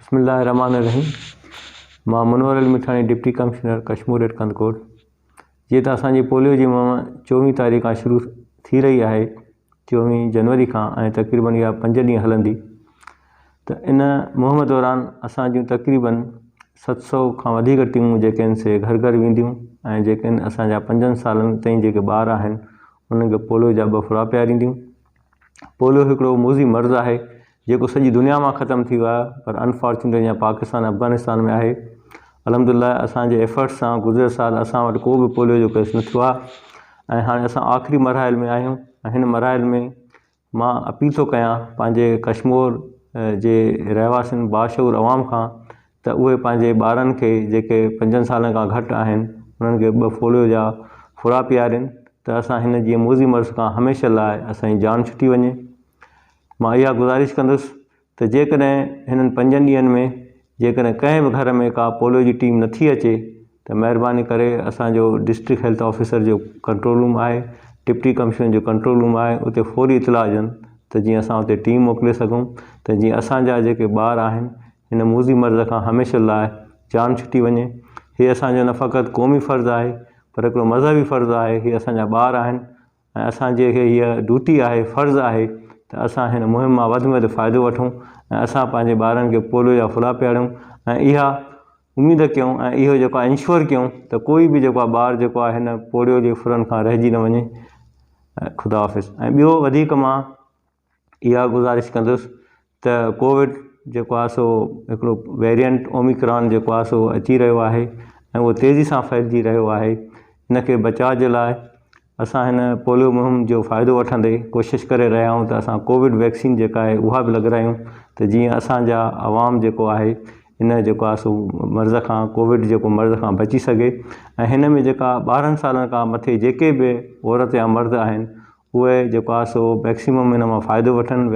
بسم الله الرحمٰن الرحيم مان Munawar Ali Mithani deputy commissioner Kashmore at Kandhkot جيئن ته اسان جي پوليو جي مهم چوويهه تاريخ کان شروع ٿي رهي آهي چوويهه جنوري کان ۽ تقريبن اها پنج ڏينهن هلندي ته ان مهم دوران اسان جون تقريبن 700 کان وڌيڪ ٽيمون جيڪي آهن سي گهر گهر وينديون ۽ جيڪي آهن اسان جا پنجن سالن تائين جيڪي ٻار آهن انهن کي پوليو جا ٻه ڦڙا پيارينديون پوليو هڪڙو موذي مرض آهي جيڪو سڄي دنيا مان ختم ٿي ويو آهي پر انفارچونيٽلي اڃا پاڪستان افغانستان ۾ آهي الحمد لله اسان جي ايفرٽس سان گذريل سال اسان وٽ ڪو به پوليو جو ڪيس نه ٿيو آهي ۽ هاڻي اسان آخري مراحل ۾ آهيون ۽ هن مراحل ۾ مان اپيل ٿو ڪيان پنهنجي ڪشمور جي رهواسين باشعور عوام کان ته اهي پنهنجي ٻارن کي جيڪي پنجن سالن کان گهٽ آهن انهن کي ٻه ڦوليو جا ڦڙا پيارين ته اسان هن جي موذي مرض کان هميشه لاء اسان جي جان ڇٽي وڃي. مان اها گذارش ڪندس ته جيڪڏهن هنن پنجن ڏينهن ۾ جيڪڏهن ڪنهن به گهر ۾ ڪا پوليو جي ٽيم نٿي اچي ته مهرباني ڪري اسان جو ڊسٽرڪٽ هيلٿ آفيسر جو ڪنٽرول روم آهي ڊپٽي ڪمشنر جو ڪنٽرول روم آهي اتي فوري اطلاع ڏين ته جيئن اسان اتي ٽيم موڪلي سگهون ته جيئن اسان جا جيڪي ٻار آهن هن موذي مرض کان هميشه لاء جان ڇٽي وڃي. هي اسان جو نه فقط قومي فرض آهي پر هڪڙو مذهبي فرض آهي. هي اسان جا ٻار آهن ۽ اسان جي کي هيء ڊيوٽي آهي، فرض آهي ته اسان هن مهم مان وڌ ۾ وڌ فائدو وٺون ۽ اسان پنهنجي ٻارن کي پوليو جا ڦلا پياريون ۽ اها اميد ڪيون ۽ اهو جيڪو آهي انشور ڪيون ته ڪوئي به جيڪو آهي ٻار جيڪو آهي هن پوليو جي ڦرن کان رهجي نه وڃي. خدا حافظ ۽ ٻيو وڌيڪ مان اها گذارش ڪندس ته ڪووڊ جيڪو آهي سو هڪڙو ويرينٽ اوميڪران جيڪو آهي سو اچي رهيو آهي ۽ اهو تيزي سان ڦهلجي رهيو آهي ان کي بچاء جي لاء اسان هن پوليو مهم جو فائدو وٺندي ڪوشش ڪري رهيا آهيون ته اسان ڪووڊ ويڪسين جيڪا آهي اها به لڳرايون ته جيئن اسانجا عوام جيڪو آهي ان جيڪو آهي سو مرض کان ڪووڊ جيڪو مرض کان بچي سگهي ۽ هن ۾ جيڪا 12 سالن کان مٿي جيڪي به عورت يا مرد آهن اهي جيڪو آهي سو ميڪسيمم ان مان فائدو وٺن.